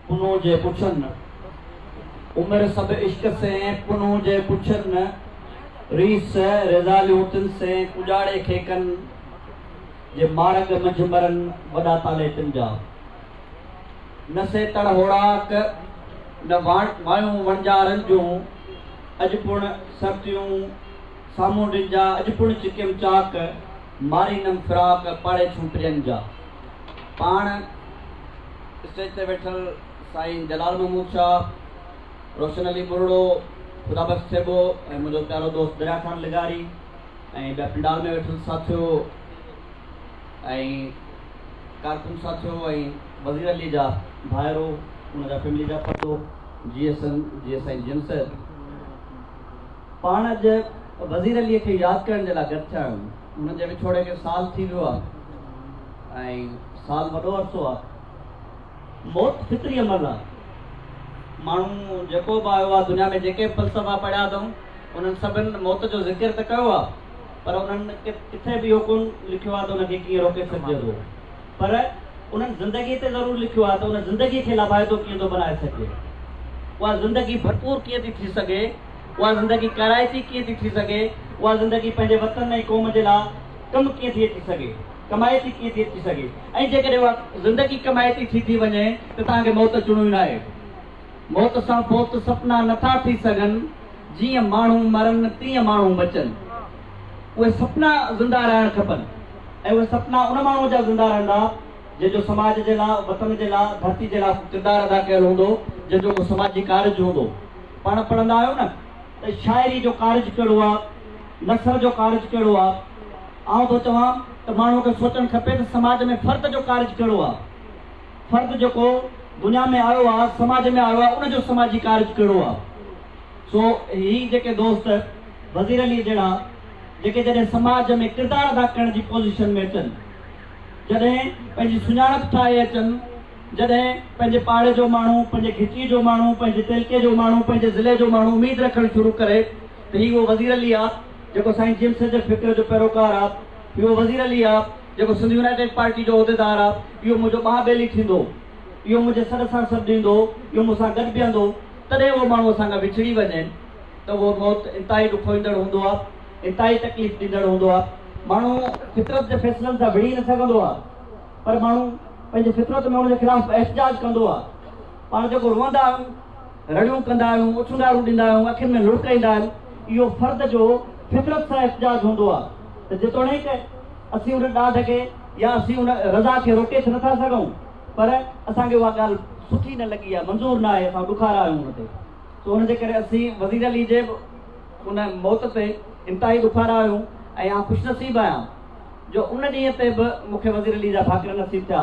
پنهون جي پڇن، عمر سڀ عشق سين پنهون جي پڇن، ريس ريزاليون تن سين ڪڄاڙي کي ڪن، جي مارڳ منجهه مرن وڏا طالع تن جا. نه سي تڙ هوڙاڪ، نه وايون وڻجارن جون، اڄ پڻ سرتيون سامونڊين جا، اڄ پڻ چڪيم چاڪ، مارينم فراق پاڙيڇون پرين جا. پاڻ اسٽيج تي ويٺل سائين جلال محمود شاهه، روشن علي ٻرڙو، خدا بخش ٿيٻو ۽ منهنجو پيارو دوست دريا خان لغاري ۽ ٻيا پنڊال ۾ ويٺل ساٿيو ۽ ڪارڪن ساٿيو ۽ وزير علي جا ڀائرو، ان جا فيملي جا پتو جي ايس اين جي ايس سائين جن صاحب پاڻ اڄ وزير علي کي ياد ڪرڻ جي لاء گڏ ٿيا آهيون. هن جي وڇوڙي کي سال ٿي ويو آهي ۽ سال وڏو عرصو آهي. موت فطري عمل آهي. ماڻهو جيڪو به آيو آهي دنيا ۾ جيڪي به فلسفا پڙهيا اٿئون انهن سڀن موت جو ذڪر ته ڪيو آهي پر انهن ڪٿي به اهو ڪونه لکيو آهي ته ان کي ڪيئن روڪي سگهجي ٿو پر انهن زندگي تي ضرور لکيو آهي ته ان زندگي کي لاڀائتو ڪيئن ٿو بنائي سگهجي اها زندگي ڀرپور ڪيئن ٿي ٿي سگهي اها زندگي ڪارائتي ڪيئن ٿي ٿي سگهي، اها زندگي پنهنجي وطن ۽ قوم جي لاء ڪم ڪيئن ٿي اچي سگهي، ڪمائتي ڪيئن ٿي اچي سگهي ۽ جيڪڏهن اها زندگي ڪمائتي ٿي ٿي وڃي ته توهان کي موت اچڻو ئي ناهي. موت سان فوت سپنا نٿا ٿي سگهن، جيئن ماڻهو مرن تيئن ماڻهو بچن. اهي سپنا زنده رهڻ کپن ۽ اهي سپنا ان ماڻهوء جا زنده رهندا جنهن جو سماج جي لاء، وطن جي لاء، ڌرتي جي لاء ڪو ڪردار ادا ڪيل هوندو، جنهن جو ڪو سماجي ڪارج هوندو. پاڻ پڙهندا آهيو نه ته شاعري جو ڪارج ڪهڙو آ، نثر جو ڪارج ڪهڙو آ. آئون ٿو چوان ته ماڻهوء کي سوچڻ کپي ته سماج ۾ فرد جو ڪارج ڪهڙو آ. فرد جيڪو دنيا ۾ آيو آ، سماج ۾ آيو آ، ان جو سماجي ڪارج ڪهڙو آ. سو هي جيڪي دوست وزير عليء جهڙا جيڪي جڏهن سماج ۾ ڪردار ادا ڪرڻ جي پوزيشن ۾ اچن، جڏهن پنهنجي سڃاڻپ ٺاهي اچن، جڏهن پنهنجي پاڙي جو ماڻهو، پنهنجي گهٽي جو ماڻهو، پنهنجي تعلقي جو ماڻهو، پنهنجي ضلعي جو ماڻهو اميد رکڻ شروع ڪري ته هي اهو وزير علي آ جيڪو سائين جي ايم سيد جي فڪر جو پيروڪار آ، هي اهو وزير علي آ جيڪو سنڌ يونائيٽيڊ پارٽي جو عهديدار آ، اهو منهنجو ٻانهن ٻيلي ٿيندو، اهو منهنجي سڏ سان سڏ ڏيندو، اهو مون سان گڏ بيهندو، تڏهن اهو ماڻهو اسان کان وڇڙي وڃي ته اهو موت انتهائي ڏکوئيندڙ هوندو آ، انتهائي تڪليف ڏيندڙ هوندو آ. ماڻهو فطرت جي فيصلن سان وڙهي نه سگهندو آ. پر ماڻهو پنهنجي فطرت ۾ ان جي خلاف احتجاج ڪندو آهي. پاڻ جيڪو روئندا آهيون، رڙيون ڪندا آهيون، اوڇنگارون ڏيندا آهيون، اکين ۾ لڙڪ ايندا آهن، اهو فرد جو فطرت سان احتجاج هوندو آهي ته جيتوڻيڪ اسين ان ڏاڍ کي يا اسين ان رضا کي روڪي ته نٿا سگهون پر اسان کي اها ڳالهه سٺي نه لڳي آهي، منظور نه آهي، اسان ڏکارا آهيون ان تي. سو ان جي ڪري اسين وزير علي جي به ان موت تي انتهائي ڏکارا آهيون ۽ آئون خوش نصيب آهيان جو ان ڏينهن تي به مون کي وزير علي جا ڀاڪر نصيب ٿيا.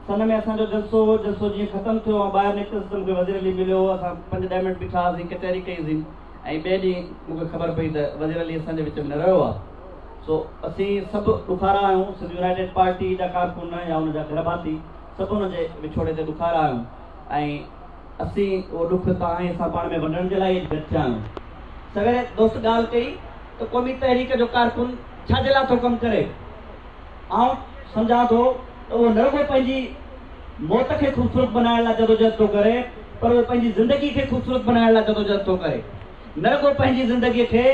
سن ۾ اسان جو جلسو هو، جلسو جيئن ختم ٿيو آئون ٻاهر نڪتس ته مون کي وزير علي مليو، اسان پنج ڏهه منٽ بيٺا هئاسين، ڪچهري ڪئي سين ۽ ٻئي ڏينهن مون کي خبر پئي ته وزير علي اسان جي وچ ۾ نه رهيو آهي. سو اسين سڀ ڏکارا آهيون، سنڌ يونائيٽيڊ پارٽي جا ڪارڪن يا ان جا گهر ڀاتي سڀ ان جي وڇوڙي تي ڏکارا آهيون ۽ اسين اهو ڏک توهان ۽ اسان پاڻ ۾ ونڊڻ جي لاء ئي اڄ گڏ ٿيا آهيون. سويري دوست ڳالهه ڪئي ته قومي تحريڪ جو ڪارڪن ڇا جي لاء ٿو ڪم ڪري؟ آئون سمجهان ٿو ته اهو نه رڳو پنهنجي موت کي خوبصورت بنائڻ لاء جدوجهد ٿو ڪري پر اهو پنهنجي زندگي کي خوبصورت بنائڻ لاء جدوجهد ٿو ڪري. نه رڳو پنهنجي زندگي کي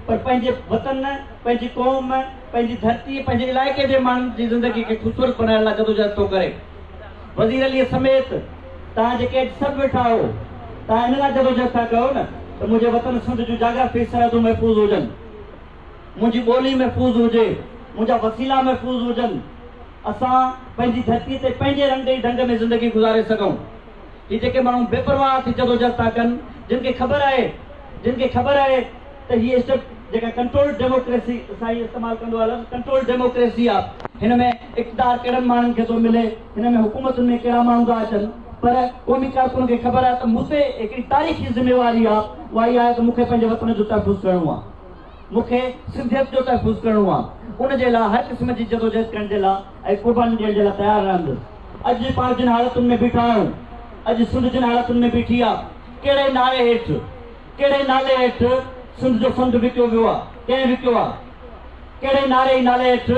پر پنهنجي وطن، پنهنجي قوم، پنهنجي ڌرتي، پنهنجي علائقي جي ماڻهن جي زندگي کي خوبصورت بنائڻ لاء جدوجهد ٿو ڪري. وزير عليء سميت توهان جيڪي اڄ سڀ ويٺا آهيو، توهان ان لاء جدوجهد ٿا ڪيو نه ته منهنجي وطن سنڌ جون جاگرافي سرحدون محفوظ هجن، منهنجي ٻولي محفوظ هجي، منهنجا وسيلا محفوظ هجن، اسان پنهنجي ڌرتيء تي پنهنجي رنگ ۽ ڍنگ ۾ زندگي گذاري سگهون. هي جيڪي ماڻهو بي پرواهه ٿي جدوجهد ٿا ڪن، جن کي خبر آهي، جن کي خبر آهي ته هيء اسٽيپ جيڪا ڪنٽرولڊ ڊيموڪريسي سائين استعمال ڪندو آهي لفظ ڪنٽرولڊ ڊيموڪريسي آهي، هن ۾ اقتدار ڪهڙن ماڻهن کي ٿو ملي، هن ۾ حڪومتن ۾ ڪهڙا ماڻهو ٿا اچن، پر قومي ڪارڪن کي خبر آهي ته مون تي هڪڙي تاريخي ذميواري آهي، اها اها آهي ته مون کي پنهنجي وطن جو تحفظ ڪرڻو آهي، مون کي سنڌيت جو تحفظ ڪرڻو آهي، ان جي لاء هر قسم جي جدوجهد ڪرڻ جي لاء ۽ قرباني ڏيڻ جي لاء تيار رهندس. اڄ پاڻ جن حالتن ۾ بيٺا آهيون، اڄ سنڌ جن حالتن ۾ بيٺي آهي، ڪهڙي نعري هيٺ، ڪهڙي نالي هيٺ سنڌ جو سمنڊ وڪيو ويو آ؟ ڪنهن وڪيو آ؟ ڪهڙي نعري ۽ نالي هيٺ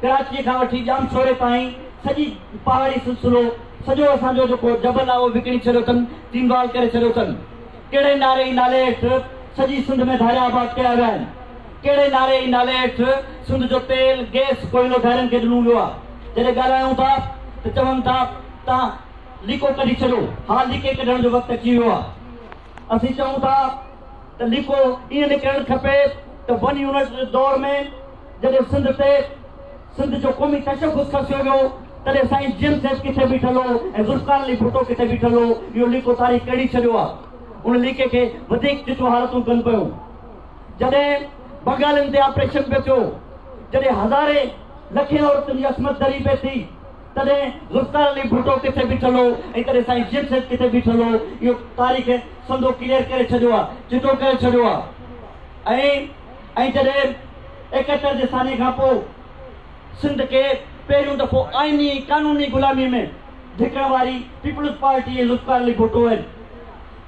ڪراچيء کان وٺي ڄامشوري تائين سڄي پهاڙي سلسلو سڄو اسان جو جيڪو جبل آهي اهو وڪڻي ڇڏيو اٿن، تينوال ڪري ڇڏيو اٿن. ڪهڙي نعري ۽ نالي هيٺ سڄي سنڌ ۾ ڌاريا آباد ڪيا ويا آهن؟ ڪهڙي نعري ۽ نالي هيٺ سنڌ جو تيل، گئس، ڪوئلو ڌارين کي ڏنو ويو آهي؟ جڏهن ڳالهايون ٿا ته چون ٿا تان ليڪو ڪڍي ڇڏيو. ها ليڪي ڪڍڻ جو وقت اچي ويو آهي. اسين چئون ٿا ته ليڪو ائين نڪرڻ کپي ته ون يونٽ جي دور ۾ جڏهن سنڌ تي سنڌ جو قومي تشخص کسيو ويو تڏهن سائين جي ايم سيد ڪٿي بيٺل هو ۽ ذوالفقار علي ڀٽو ڪٿي بيٺل هو اهو ليڪو تاريخ ڪڍي ڇڏيو آهي. ان ليڪي کي وڌيڪ چٽيون حالتون ڪن پيون. جڏهن بنگالين تي آپريشن پيو ٿيو، جڏهن هزارين لکين عورتن جي عصمت دري پئي ٿي، تڏهن ذوالفقار علي ڀٽو ڪٿي بيٺل هو ۽ تڏهن سائين جي ايم سيد ڪٿي بيٺل هو، اهو تاريخ سندو ڪليئر ڪري ڇڏيو آهي، چٽو ڪري ڇڏيو آهي ۽ ۽ جڏهن 71 جي سانحي کان پوء سنڌ کي پهريون دفعو آئيني ۽ قانوني غلامي ۾ ڌڪڻ واري پيپلز پارٽي ۽ ذوالفقار علي ڀٽو آهن.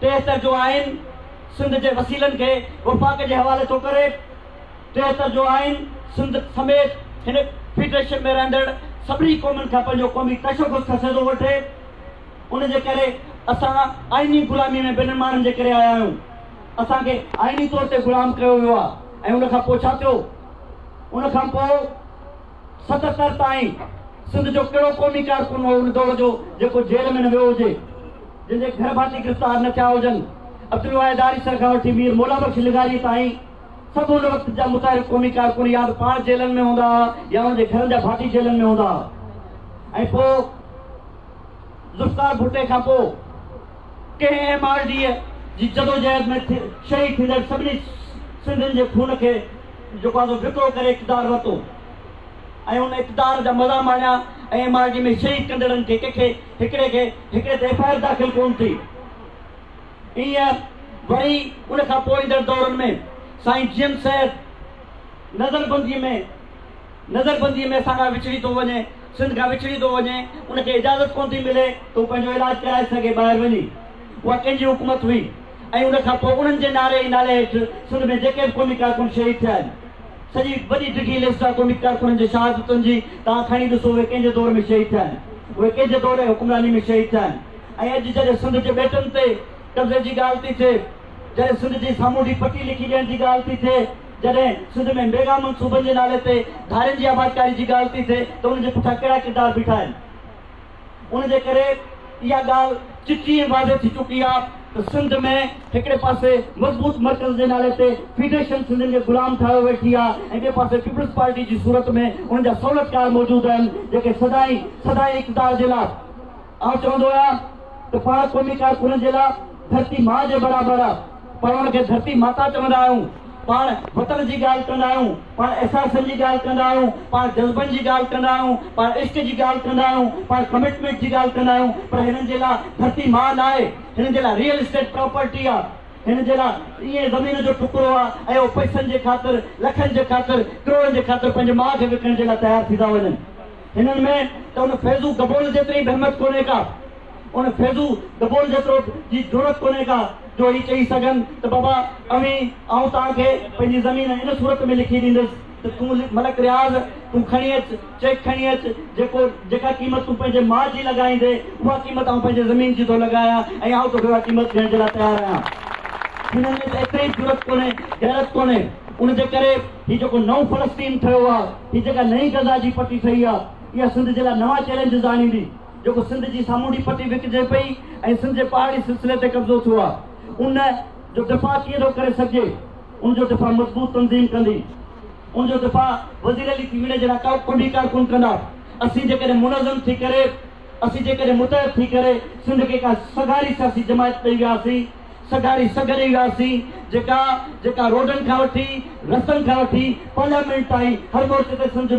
73 جو آئين سنڌ جي وسيلن کي وفاق جي حوالي ٿو ڪري. 73 جو آئين سنڌ سميت هن فيڊريشن ۾ رهندڙ سڀني قومن کان پنهنجو قومي تشخص کسي ٿو وٺي. ان جي ڪري اسان آئيني غلامي ۾ ٻنهن ماڻهن جي ڪري آيا آهيون. اسان کي آئيني طور تي غلام ڪيو ويو آهي ۽ ان کان پوء ڇا ٿيو؟ ان کان پوء 77 تائين سنڌ جو ڪهڙو قومي ڪارڪن هو ان دور جو جيڪو جيل ۾ نه ويو هجي، جنهن جي گهر ڀاتي گرفتار نه ٿيا هجن. عبدالواحد آريسر کان وٺي مير مولا بخش لغاريء تائين سڀ ان وقت جا متحرڪ قومي ڪارڪن يا ته پاڻ جيلن ۾ هوندا ها يا انهن جي گهرن جا ڀاتي جيلن ۾ هوندا ها ۽ پوء ذوالفقار ڀٽي کان پوء ڪنهن ايم آر ڊيء جي جدوجهد ۾ شهيد ٿيندڙ سڀني سنڌين جي خون کي جيڪو آهي سو وڪرو ڪري اقتدار ورتو ۽ ان اقتدار جا مزا ماڻيا ۽ ايم آر ڊي ۾ شهيد ڪندڙن کي ڪنهن کي هڪڙي کي هڪڙي تي ايف I R داخل ڪونه ٿي. ايئن وري ان کان پوء ايندڙ دورن ۾ سائين جي ايم سيد نظربنديء ۾ نظربنديء ۾ اسان کان وڇڙي ٿو وڃي، سنڌ کان وڇڙي ٿو وڃي، ان کي اجازت ڪونه ٿي ملي ته هو پنهنجو علاج ڪرائي سگهي ٻاهر وڃي. اها ڪنهن جي حڪومت هئي؟ ۽ ان کان پوء انهن جي نعري ۽ نالي هيٺ سنڌ ۾ جيڪي به قومي ڪارڪن شهيد ٿيا آهن، سڄي وڏي ڊگهي لسٽ آهي قومي ڪارڪنن جي شهادتن جي، توهان کڻي ڏسو اهي ڪنهن جي دور ۾ شهيد ٿيا آهن، اهي ڪنهن جي دور حڪمراني ۾ شهيد ٿيا آهن. ۽ اڄ جڏهن سنڌ جي ٻيٽن تي قبضي جي ڳالهه ٿي ٿئي، جڏهن سنڌ جي سامونڊي پٽي لکي ڏيڻ جي ڳالهه ٿي ٿئي، جڏهن سنڌ ۾ ميگا منصوبن جي نالي تي ڌارين جي آبادڪاري جي ڳالهه ٿي ٿئي ته ان جي پٺيان ڪهڙا ڪردار بيٺا آهن؟ ان جي ڪري اها ڳالهه چٽي ۽ واضح ٿي چڪي آهي ته سنڌ ۾ هڪڙي پاسي مضبوط مرڪز جي نالي تي فيڊريشن سنڌين کي غلام ٺاهيو ويٺي آهي ۽ ٻئي پاسي پيپلز پارٽي جي صورت ۾ انهن جا سهولتڪار موجود آهن جيڪي سدائين سدائين اقتدار جي لاء آئون چوندو آهيان ته پاڻ قومي ڪارڪنن جي لاء ڌرتي ماء جي برابر آ. پاڻ ان کي ڌرتي ماتا چوندا آهيون. پاڻ وطن جي ڳالهه ڪندا آهيون، پاڻ احساسن جي ڳالهه ڪندا آهيون، پاڻ جذبن جي ڳالهه ڪندا آهيون، پاڻ عشق جي ڳالهه ڪندا آهيون، پاڻ ڪمٽمينٽ جي ڳالهه ڪندا آهيون پر هنن جي لاء ڌرتي ماء ناهي، هنن جي لاء ريئل اسٽيٽ پراپرٽي آ. هنن جي لاء ائين زمين جو ٽڪرو آ ۽ اهو پئسن جي خاطر، لکن جي خاطر، ڪروڙن جي خاطر پنهنجي ماء کي وڪڻڻ جي لاء تيار ٿي ٿا وڃن. هنن ۾ ته ان فيضو گبول جيتري به همت ڪونهي ڪا، ان فيضو گبول جيترو جي جرئت ڪونهي ڪا جو هي چئي سگهن ته بابا اوهين آئون توهان کي پنهنجي زمين ان صورت ۾ لکي ڏيندس ته تون ملڪ رياض تون کڻي اچ چيڪ کڻي اچ جيڪو جيڪا قيمت تون پنهنجي ماء جي لڳائيندي اها قيمت آئون پنهنجي زمين جي ٿو لڳايان ۽ آئون توکي اها قيمت ڏيڻ جي لاء تيار آهيان. هنن ۾ ته ايتري به جرئت ڪونهي، غيرت ڪونهي. ان جي ڪري هي جيڪو نئون فلسطين ٺهيو آهي، هي جيڪا نئين غزا جي پٽي ٺهي آهي، اها سنڌ جي لاء نوان چئلينجز آڻيندي. جيڪو سنڌ جي سامونڊي پٽي وڪجي پئي ۽ سنڌ جي پهاڙي سلسلي تي قبضو ٿيو آهي، ان جو دفاع ڪيئن ٿو ڪري سگهجي؟ ان جو دفاع مضبوط تنظيم ڪندي. ان جو دفاع وزير علي کيوڙي جهڙا قومي ڪارڪن ڪندا. اسين جيڪڏهن منظم ٿي ڪري، اسين جيڪڏهن متحد ٿي ڪري سنڌ کي ڪا سگهاري سياسي جماعت ڏئي وياسين، سگهاري سگهه ڏئي وياسين، جيڪا جيڪا روڊن کان وٺي، رستن کان وٺي پارليامينٽ تائين هر مورچي تي سنڌ جو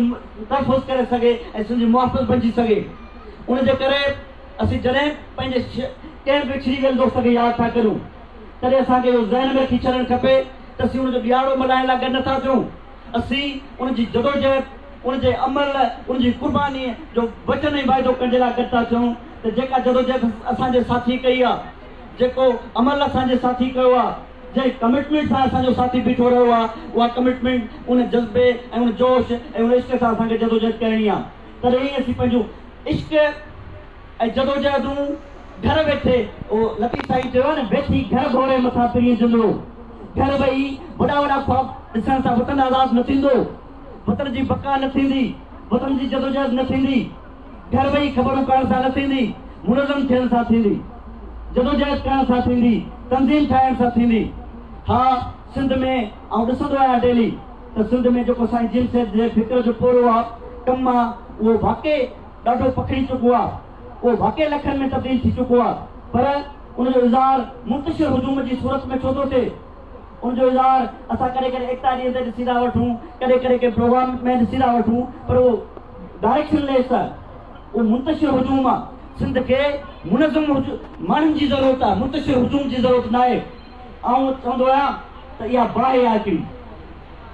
تحفظ ڪري سگهي ۽ سنڌ جي محافظ بنجي سگهي. ان جي ڪري اسين جڏهن پنهنجي ڪنهن به وڇڙي ويل دوست کي ياد ٿا ڪريون، تڏهن اسان کي اهو ذهن ۾ رکي ڇڏڻ کپي ته اسين ان جو ڏيهاڙو ملهائڻ لاء گڏ نٿا ٿيون، اسين ان جي جدوجهد، ان جي عمل، ان جي قربانيء جو وچن ۽ واعدو ڪرڻ جي لاء گڏ ٿا ٿيون ته جيڪا جدوجهد اسان جي ساٿي ڪئي آهي، جيڪو عمل اسان جي ساٿي ڪيو آهي، جنهن ڪمٽمينٽ سان اسان جو ساٿي بيٺو رهيو آهي، اها ڪمٽمينٽ ان جذبي ۽ ان جوش ۽ ان عشق سان اسان کي جدوجهد ڪرڻي آهي. تڏهن ئي اسين پنهنجو عشق. ۽ جدوجهدون گهر ويٺي اهو لطيف سائين چيو آهي نه ويٺي گهر گهوري مٿان پرينء جندڙو گهر ويهي وڏا وڏا خواب ڏسڻ سان وطن آزاد نه ٿيندو وطن جي بقا نه ٿيندي وطن جي جدوجهد نه ٿيندي گهر ويهي خبرون ڪرڻ سان نه ٿيندي منظم ٿيڻ سان ٿيندي جدوجهد ڪرڻ سان ٿيندي تنظيم ٺاهڻ سان ٿيندي ها سنڌ ۾ آئون ڏسندو آهيان ڊيلي ته سنڌ ۾ جيڪو سائين جيم سيد جي فڪر جو پورهيو آ ڪم آ اهو واقعي ڏاڍو پکڙي چڪو آ اهو واقعي لکن ۾ تبديل ٿي چڪو آ پر ان جو اظهار منتشر هجوم جي صورت ۾ ڇو ٿو ٿئي؟ ان جو اظهار اسان ڪڏهن ڪڏهن ايڪتا ڏينهن تي ڏسي ٿا وٺون، ڪڏهن ڪڏهن ڪنهن پروگرام ۾ ڏسي ٿا وٺون پر اهو ڊائريڪشن ليس آ، اهو منتشر هجوم آ. سنڌ کي منظم ماڻهن جي ضرورت آ، منتشر هجوم جي ضرورت ناهي. آئون چوندو آهيان ته اها باهه آ هڪڙي.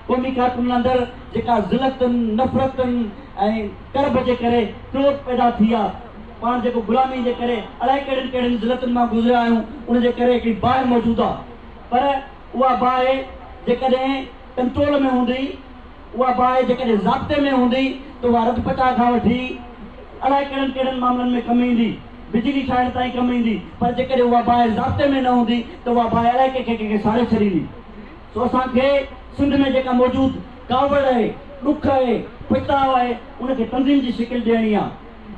قومي ڪارڪنن اندر جيڪا ذلتن، نفرتن ۽ ڪرب جي ڪري ڪروڌ پيدا ٿي آ، پاڻ جيڪو غلامي جي ڪري الائي ڪهڙين ڪهڙين ذلتن مان گذريا آهيون، ان جي ڪري هڪڙي باهه موجود آ. پر اها باهه جيڪڏهن ڪنٽرول ۾ هوندي، اها باهه جيڪڏهن ضابطي ۾ هوندي ته اها رڌ پچاء کان وٺي الائي ڪهڙن ڪهڙن معاملن ۾ ڪم ايندي، بجلي ٺاهڻ تائين ڪم ايندي، پر جيڪڏهن اها باهه ضابطي ۾ نه هوندي ته اها باهه الائي ڪنهن کي ڪنهن کي ساڙي ڇڏيندي. سو اسان کي سنڌ ۾ جيڪا موجود ڪاوڙ آهي، ڏک آهي، پڇتاء آهي، ان کي تنظيم جي شڪل ڏيڻي آهي.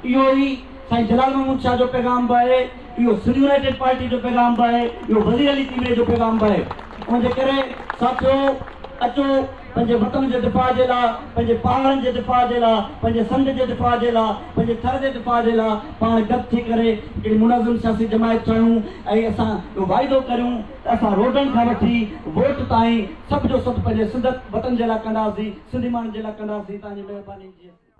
اهو ئي سائين جلال محمود شاهه جو پيغام به آهي، اهو سنڌ يونائيٽيڊ پارٽي جو پيغام به آهي، اهو وزير علي تيمري جو پيغام به آهي. ان جي ڪري ساٿيو اچو پنهنجي وطن جي دفاع جي لاء، پنهنجي پهاڙن جي دفاع جي لاء، پنهنجي سنڌ جي دفاع جي لاء، پنهنجي ٿر جي دفاع جي لاء پاڻ گڏ ٿي ڪري هڪڙي منظم سياسي جماعت ٺاهيون ۽ اسان اهو واعدو ڪريون ته اسان روڊن کان وٺي ووٽ تائين سڀ جو سڀ پنهنجي سنڌ وطن جي لاء ڪنداسين، سنڌي ماڻهن جي لاء ڪنداسين. توهان جي مهرباني جي.